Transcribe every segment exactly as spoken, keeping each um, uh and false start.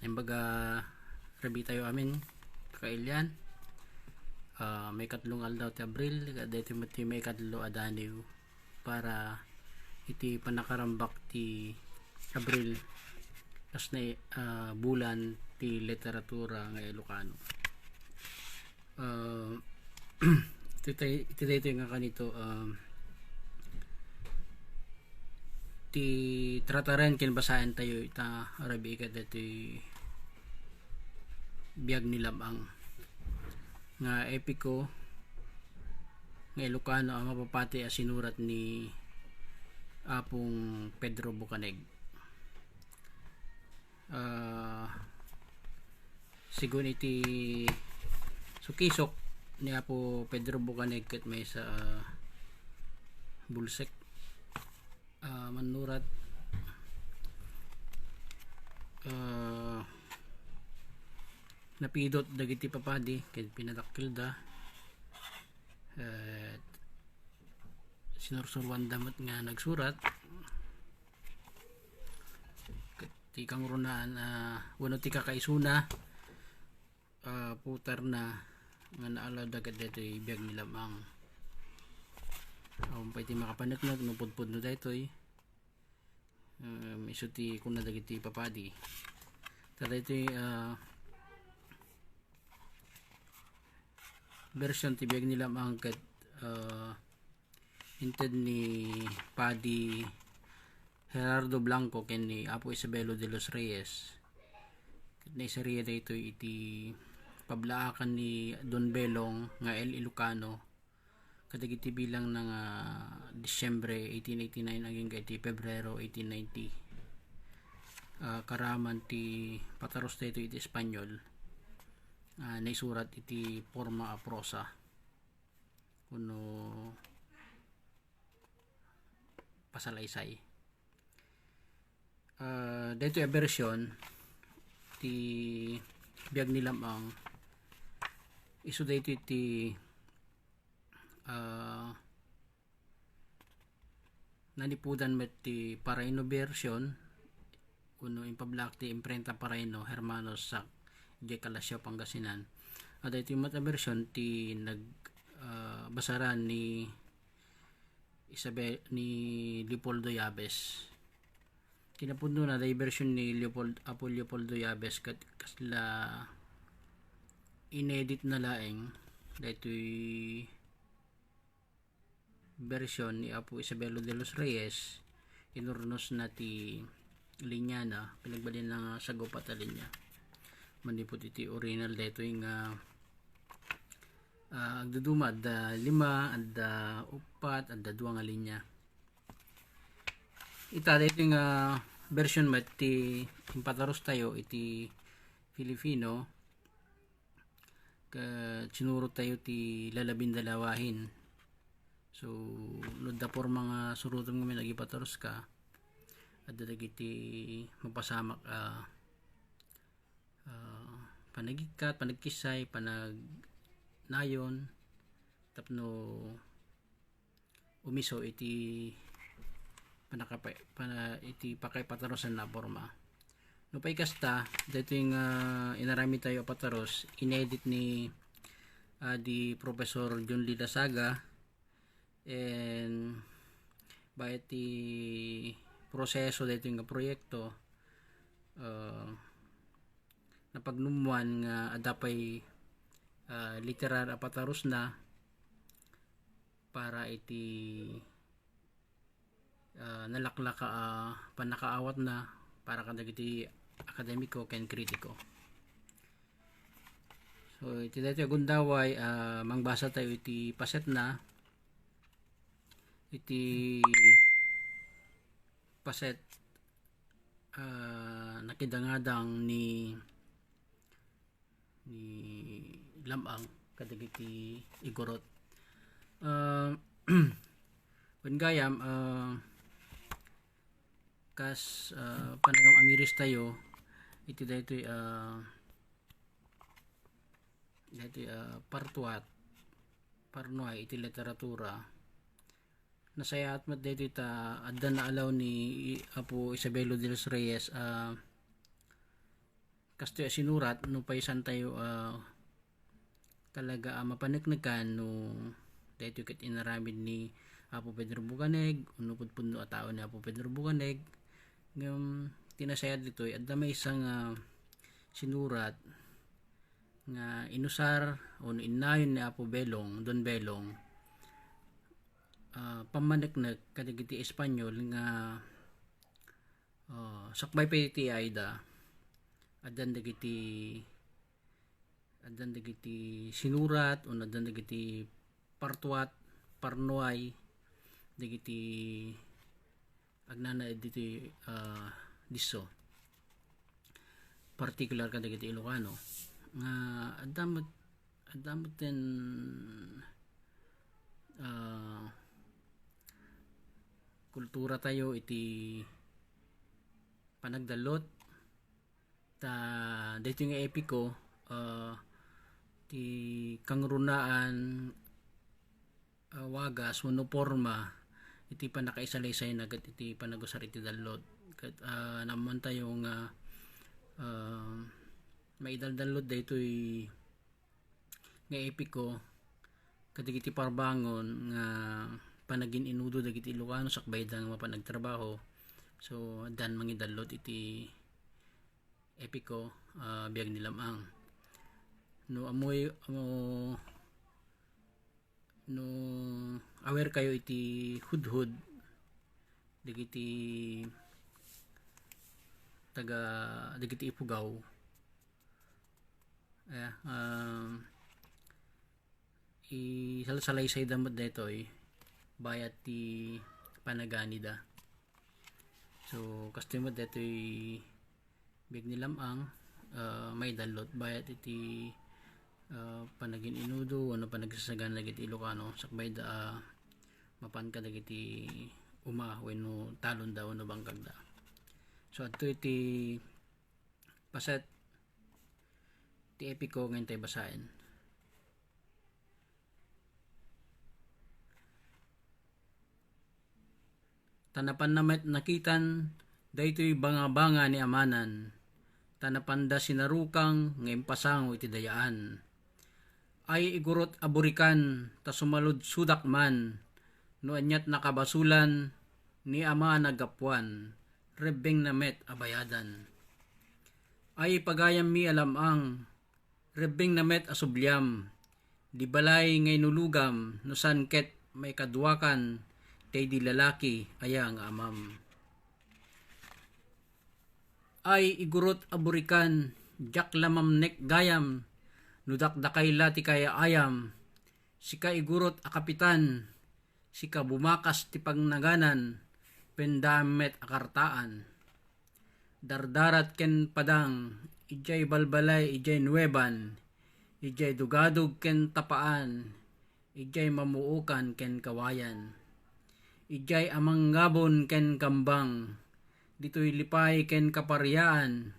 Imbaga, rabii tayo amin, kakailian. Ah, maikatlo nga aldaw ti Abril, daytoy met ti maikatlo a daniw para iti pannakarambak ti Abril, kas na, ah, bulan ti literatura nga Ilocano. Ah, iti tay-, iti daytoy nga kanito, ah, ti trataren ken basaentayo ita rabii ket daytoy Biag ni Lab-ang nga epiko nga Ilocano a mapapati a sinurat ni Apong Pedro Bucaneg. Ah, sigun iti sukisok ni Apo Pedro Bucaneg ket maysa a bulsek a mannurat, ah, napidot dagiti papadi ket pinadakkelda. Eh, sinursuroanda met nga nagsurat. Ket ti kangrunaan, ah, wenno ti kakaisuna, ah, putarna nga naalawda ket daytoy Biag ni Lab-ang. Awan pay ti makapaneknek no pudpudno daytoy. Um, isu ti kuna dagiti papadi. Ta daytoy, ah, version ti Biag ni Lab-ang ket, ah, inted ni Padi Gerardo Blanco ken ni Apo Isabelo de los Reyes. Ket naisariya daytoy iti pablaakan ni Don Belong nga El Ilocano kadagiti bilang na nga Disyembre eighteen eighty-nine agingga iti Pebrero eighteen ninety. Ah, karaman ti pataros daytoy iti Espanyol, ah, naisurat iti porma a prosa. Kuno pasalaysay. Ah, daytoy a version ti Biag ni Lab-ang, isu daytoy ti, ah, nanipudan met ti Paraino version, wenno impablaak ti Imprenta Paraino, Hermanos Sac, idiay Calasiao, Pangasinan. Adda iti met a version ti nag, ah, basaran ni Isabel, ni Leopoldo Yabes. Kinapudnona, day version ni Leopold, Apo Leopoldo Yabes, ket kasla inedit na laeng daytoy version ni Apo Isabelo de los Reyes, inurnos na ti linya na, pinagbalin na nga sagupat a linya. Manipud iti original daytoy nga, ah, agduduma, adda lima, adda uppat, adda dua nga linya. Ita daytoy nga version met ti impataros tayo iti Filipino, ket sinuro tayo ti lalabindalawahin. So, no adda porma nga surotem ngamin agipataros ka, adda dagiti mapasamak a, ah, panagikkat, panagkisay, panagnayon, tapno umiso iti panakapa-, pana-, iti pakaipatarosan a porma. Nupay kasta, daytoy nga inaramid tayo a pataros, inedit ni, ah, di Professor John Lee Lasaga, and bayat ti proseso daytoy nga proyekto, ah, napagnummuan nga adda pay, ah, literal a patarosna para iti, ah, nalaklaka a pannakaawatna para kadagiti akademiko ken kritiko. So, iti daytoy a gundaway, ah, mangbasa tayo iti pasetna. Iti paset, ah, nakidangadang ni ni Lab-ang kadagiti igurot. Ah, wen gayam, ah, kas, ah, panagam-amiris tayo iti daytoy, ah, daytoy, ah, partuat, parnuay iti literatura. Nasayaat met daytoy ta adda naalaw ni Apo Isabelo de los Reyes a Kastoy a sinurat, no pay saan tayo, ah, talaga a mapaneknekan no daytoy ket inaramid ni Apo Pedro Buganeg, no pudpudno a tao ni Apo Pedro Buganeg. Ngem ti nasayaat ditoy, adda maysa nga sinurat nga inusar o no innayon ni Apo Belong, Don Belong, ah, pammaneknek kadagiti Espanyol nga, ah, sakbay pay ti ayda, addan dagiti, addan dagiti sinurat o addan dagiti partuat, parnuay, dagiti agnanaed ditoy, ah, disso. Particular kadagiti Ilocano nga adda met, adda met ten, ah, kultura tayo iti panagdallot. Ta daytoy nga epiko, ah, ti kangrunaan, ah, wagas wenno porma iti pannakaisalaysayna ket iti panagusar iti dallot. Ket, ah, naammoantayo nga, ah, maidaldallot daytoy nga epiko kadagiti parbangon nga panagin-inudo dagiti Ilocano sakbayda nga mapan agtrabaho. So, addan mangidallot iti epiko, ah, Biag ni Lam-ang. No ammoy-, no, no aware kayo iti hudhud dagiti taga, dagiti Ifugao, eh, um, isalsalaysayda met daytoy bayat ti panaganida. So, kastoy met daytoy Biag ni Lam-ang, ah, maidallot bayat iti, ah, panagin-inudo wenno panagsasagana dagiti Ilocano sakbayda a mapan kadagiti uma wenno talonda wenno bangkagda. So, adtoy ti paset ti epiko nga intay basaen. Ta napanna met nakitan daytoy bangabanga ni amanan, ta napanda sinarukang nga impasango iti dayaan. Ay igurot a burikan, ta sumaludsodak man, no aniat nakabasolan ni ama a naggapuan, rebbengna met a bayadan. Ay ipagayammi a Lam-ang, rebbengna met a subliam. Di balay nga inulogam, no saan ket maikaduakan daydi lalaki aya nga amam. Ay igurot a burikan, diak la mamnek gayam, no dakdakay la ti kayaayam. Sika igurot a kapitan, sika bumakas ti pangnaganan, pendaam met a kartaan. Dardarat ken padang, idiay balbalay, idiay nueban, idiay dugadog ken tapaan, idiay mamuokan ken kawayan, idiay amanggabon ken kambang, ditoy lipay ken kapariaan,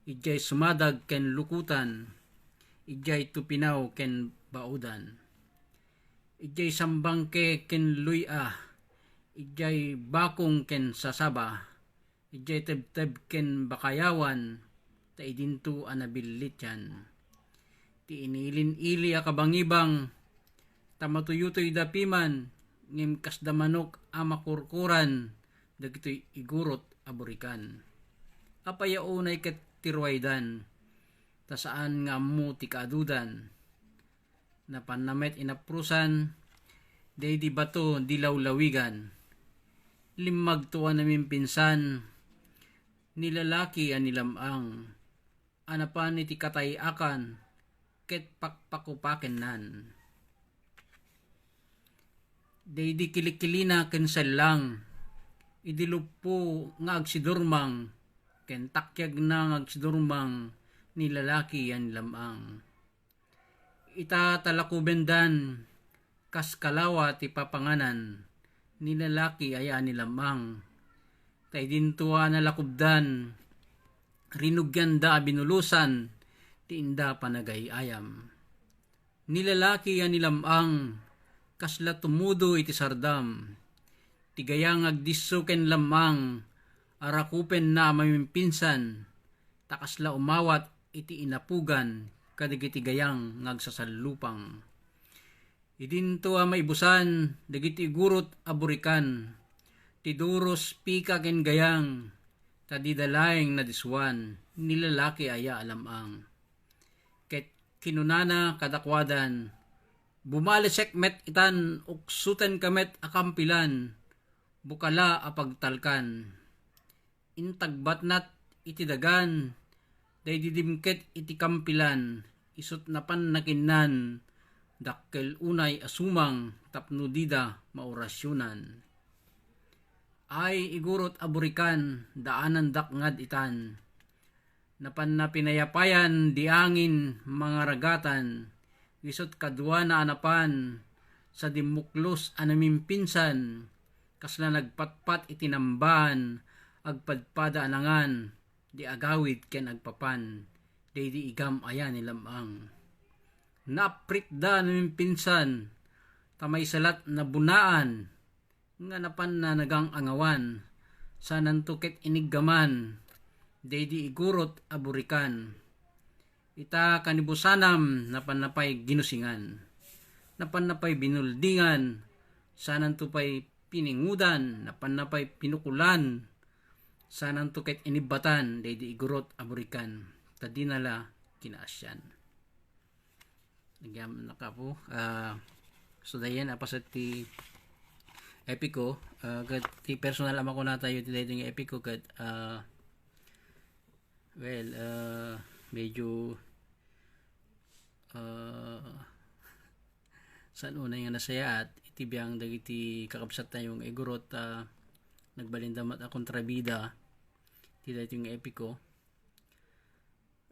idiay sumadag ken lukutan, idiay tupinaw ken baudan, idiay sambangke ken luy-a, idiay bakong ken sasaba, idiay tebteb ken bakayawan, ta idinto a nabillitian. Ti inilin-ili a kabangibang, ta matuyutoyda piman, ngem kasda manok a makurkuran dagitoy igurot a burikan. Apay a unay ket ti ruaydan, ta saan nga ammo ti kaadudan. Napanna met inaprusan daydi bato di lawlawigan. Limmagto a namimpinsan ni lalaki a ni Lam-ang a napan iti katay-akan ket pakpakupakennan. Daydi kilikilina ken sellang, idi luppo nga agsidurmang ken takyagna nga agsidurmang ni lalaki a ni Lam-ang. Ita ta lakubendan kas kalawa ti papanganan ni lalaki aya a ni Lam-ang. Ta idinto a nalakubdan, rinugianda a binulosan ti inda panagay-ayam. Ni lalaki a ni Lam-ang, kasla tumudo iti sardam. Ti gayam nga agdisso ken Lam-ang, a rakupenna a mamimpinsan, ta kasla umawat iti inapugan kadagiti gayang nga agsasallupang. Idinto a maibusan dagiti igurot a burikan ti duros, pika ken gayang, ta dida laeng nadisuan ni lalaki aya a lam-ang. Ket kinunana kadakuadan, "Bumalisek met itan, uksotenka met a kampilan, bukala a pagtalkan." Intagbatnat iti dagan, daydi dimket iti kampilan, isut' napanna kinnan, dakkel unay a sumang tapno dida maorasionan. Ay, igurot a burikan, daanandak ngad itan. Napanna pinayapayan di angin mangaragatan, isut' kaduana a napan, sa dimmuklos a namimpinsan, kasla nagpatpat iti nambaan, agpadpada a nangan, di agawid ken agpapan, daydi igam aya ni lam-ang. Naapritda namimpinsan, ta maysa lat nabunaan, nga napanna nagang-angawan, sananto ket iniggaman, daydi igurot a burikan. Ita kanibusanam, napanna pay ginusingan. Napanna pay binuldingan, sananto pay piningudan, napanna pay pinukulan, sananto ket inibbatan, daydi igurot a burikan, ta dina la kinaasian. Nagyaman na kapo. Ah, so, dayan, a paset ti epiko, ah, ket ti personal a makunatayo ti daytoy nga epiko ket, ah, well, ah, medyo, ah, saan unay nga nasayaat iti biang dagiti kakabsattayo nga igurot, ah, nagbalinda met a kontrabida ti daytoy nga epiko.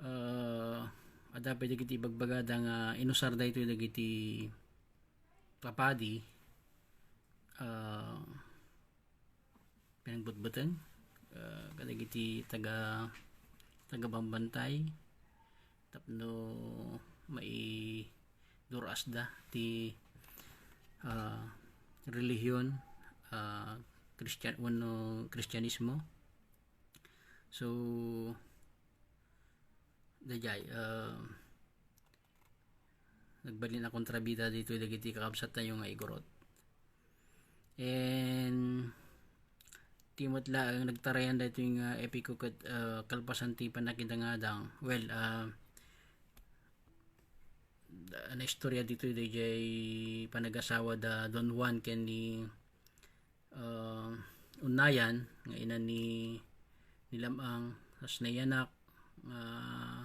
Ah, adda pay dagiti ibagbagada nga inusar daytoy dagiti papadi, ah, pinagbutbuteng, ah, kadagiti taga, taga-bambantay tapno maidur-asda ti, ah, relihiyon, ah, Kristian-, wenno Kristianismo. So, daydiay, ah, nagbalin a kontrabida ditoy dagiti kakabsattayo nga igurot. And ti met laeng nagtarayan daytoy nga epiko ket, ah, kalpasan ti pannakidangadang. Well, ah, naistorya ditoy daydiay panagasawa da Don Juan ken ni, ah, Unayan nga ina ni, ni Lam-ang, kas nayanak, ah,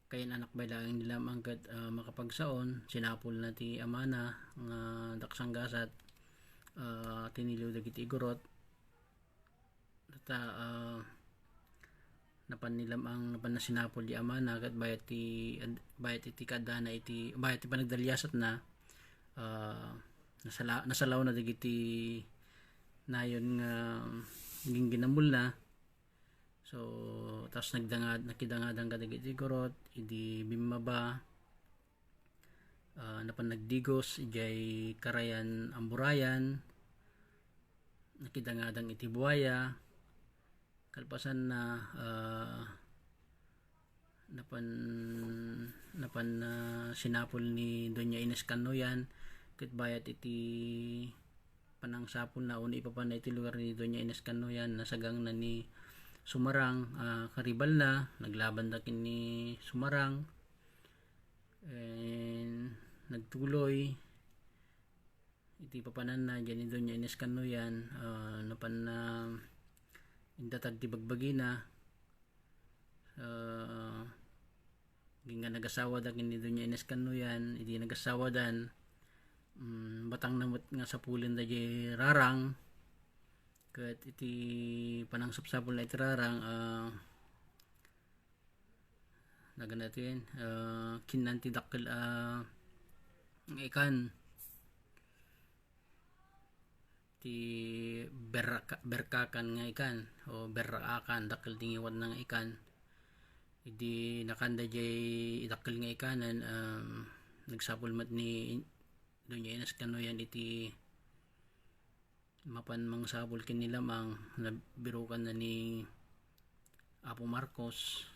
kayan-anak pay laeng ni Lam-ang ket, ah, makapagsaon, sinapulna ti amana nga daksanggasat, ah, tiniliw dagiti igurot. Ta, ah, napan ni Lam-ang, napan nasinapul di amana ket bayat ti, bayat iti kaadana iti, bayat ti panagdaliasatna, ah, nasala-, nasalawna dagiti nayon nga gingginamulna. So, tas nagdangad-, nakidangadan kadagiti igurot idi bimmaba, ah, napan nagdigos idiay Karayan Amburayan, nakidangadang iti buaya, kalpasanna, ah, napan, napan, ah, sinapul ni Doña Ines Canoyan, ket bayat iti panangsapulna wenno ipapanna iti lugar ni Doña Ines Canoyan, nasagangna ni Sumarang, ah, karibalna, naglabanda ken ni Sumarang, and nagtuloy iti papananna diay ni Doña Ines Canoyan, ah, napanna indatag ti bagbagina, ah, agingga nagasawada ken ni Doña Ines Canoyan, idi nagasawadan, mm, batangna met nga sapulenda diay rarang, ket iti panangsapsapulna iti rarang, ah, naganna ito yan, ah, kinnan ti dakkel, ah, nga ikan. Ti berraka-, berkakan nga ikan, o berraakan, dakkel ti ngiwatna nga ikan. Idi nakanda diay idakkel nga ikanan, um, nagsapul met ni Doña Ines Canoyan iti mapan mangsapul ken ni Lam-ang, nabirukanna ni, Apo Marcos,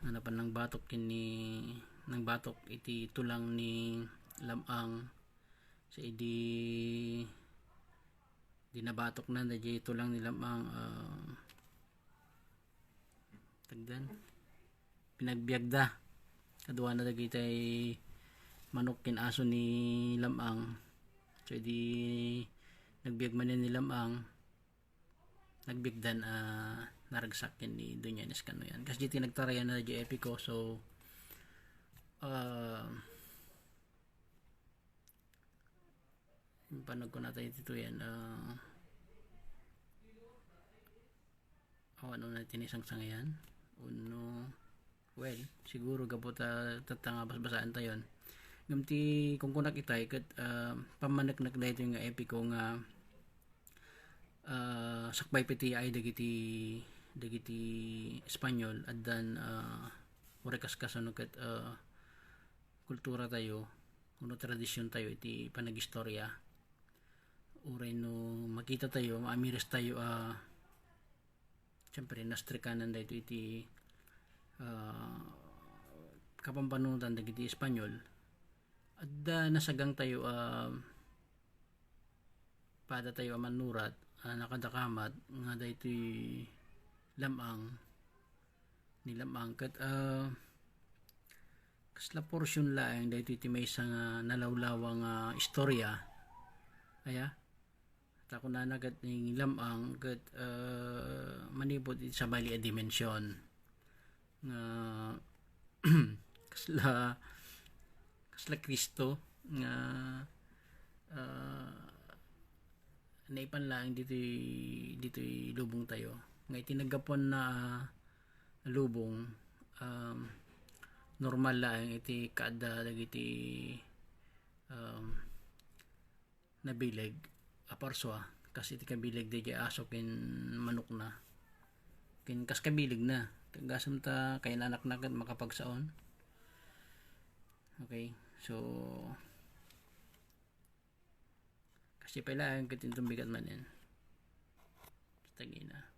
nga napan nangbatok ken ni, nangbatok iti tulang ni Lam-ang. Sa idi di nabatokna daydiay tulang ni Lam-ang, ah, tagdan, pinagbiagda kaduana dagitay manok ken aso ni Lam-ang. So, idi nagbiag manen ni Lam-ang, nagbiagdan a naragsak ken ni Doña Ines Canoyan. Kas daytoy nagtarayan na daydiay epiko. So, ah, Impanag ko na tayo dito yan. Ah, awan na tinisang sangayan. Uno, well, siguro gapu ta tatta nga basbasaan tayon. Ngem ti kunkunak itay ket, ah, pammaneknek daytoy nga epiko nga, ah, sakbay pay ti yaay dagiti, dagiti Espanyol, addan, ah, uray kas kasano ket, ah, kultura tayo, wenno tradisyon tayo iti panagistorya. Uray no makita tayo, maamiris tayo a, siyempre, nastrikanan daytoy iti, ah, kapampanunotan dagiti Espanyol. Adda nasagang tayo a, pada tayo a mannurat a nakadakamat nga daytoy Lam-ang, ni Lam-ang ket, ah, kasla portion laeng daytoy ti maysa nga nalawlawa nga istorya. Aya? Ta kunana ket ni Lam-ang ket, ah, manipud iti sabali a dimension nga kasla, kasla Kristo nga, ah, naipan laeng ditoy, ditoy lubong tayo. Nga iti naggapuanna a lubong, um, normal laeng iti kaadda dagiti, um, nabileg a parsua, kas iti kabileg daydiay aso ken manokna. Ken kas kabilegna, ket gasem ta kainanakna ket makapagsaon. Okay, so, kasi pala ang katintumbigat manen. Tagina.